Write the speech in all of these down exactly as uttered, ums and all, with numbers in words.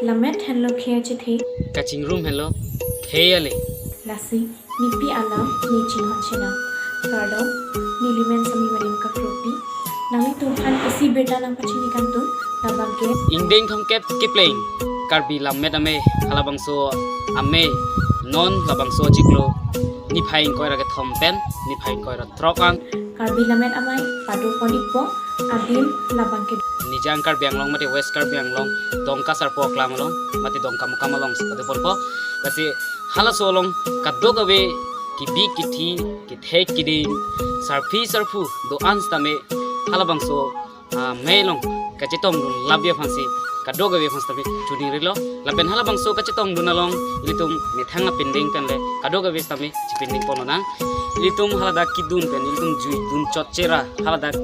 Lammet henlo khei achethe. Kachingrum henlo khei ale. Lasi nepi alam ne chinghon chenam. Kardom, neli men Sami Malim Kakropi. Nanglitum aphan isi birta nangpachini kangtung, labang ke. Ingdeng thomkep kepleng, Karbi Lammet Amei, halabangso amei, non labangso achiklo, niphai ingkoi ra kethom pen niphai ingkoi ra throk an. Karbi Lammet Amei padopon ikpo, adim labang ke. Nijang Karbi Anglong mate West Karbi Anglong, Dongka Sarpo Aklam along, mate Dongkamukam along si padoponpo. Lasi halaso along kadokave kebi kethe, kethek keding, sarpi sarpo do-an sitame, halabangso amei along kachetongdun lapji aphansi kadokave aphan sitame choningrilo. Lapen halabangso kachetongdun along ilitum methang apindeng penle kadokave sitame chipindengpon lonang. Ilitum haladak kedun pen ilitum juidun chotchera, haladak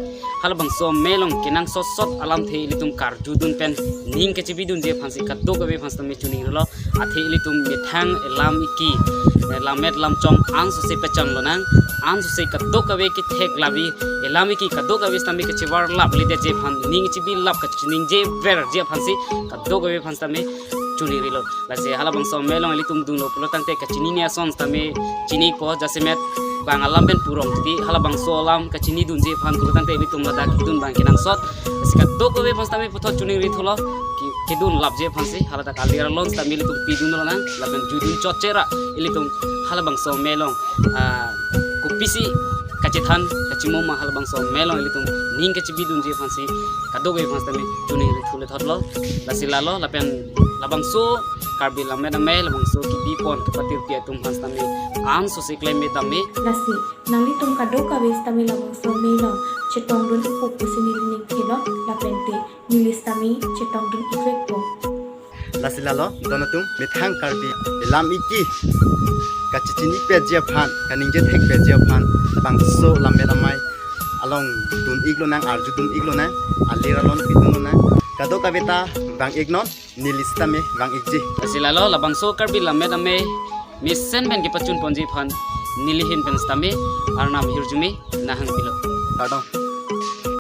halabangso amei along kenangsot sot alamthe ilitum karjudun pen ning kachebidunji aphansi kadokave aphan sitame choningrilo. Athe ilitum methang elam iki, eh, lammet lamchong ansose pachan lonang, ansose kadokave kethek labi, elam iki kadokave sitame kachevar lapledetji aphan, ning chibi lap kachiningje verji aphansi kadokave aphan sitame choningrilo. Lasi halabangso amei along ilitum dunlo pulo tangte kachinine ason sitame chiniko, jasemet bang alam pen purong titi, halabangso alam kachinidunji aphan pulo tangte ilitum ladak kedun abang kenangsot. Lasi kadokave aphan sitame puthot choningrithulo, ke-, kedun lapji aphansi, haladak alir alon sitame ilitum pidun lonang, lapen juidun chotchera, ilitum halabangso amei along, ah, kopisi kachethan kachimoma halabangso amei along ilitum ning kachebidunji aphansi kadokave aphan sitame choningrithule thotlo. Lasi lalo, lapen labangso Karbi Lammet Amei, labangso kebipon kepatirpi atum aphan sitame ansose klem me dam me. Lasi nanglitum kadokave sitame labangso amei along chetongdun ikpo pusi neli ningthelo, lapente neli sitame chetongdun ikvekpo. Lasi lalo, don atum, methang Karbi elam iki kachechinipetji aphan, kaningje thekpetji aphan, bangso Lammet Amei along dun ik lonang, arjudun ik lonang, alir alon pidun lonang, kadokave ta vang iknon, neli sitame vang ikji. Lasi lalo, labangso Karbi Lammet Amei mesen pen kepachunponji aphan neli ahin pen sitame Arnam ahirjume nang hangpilo. Kardom.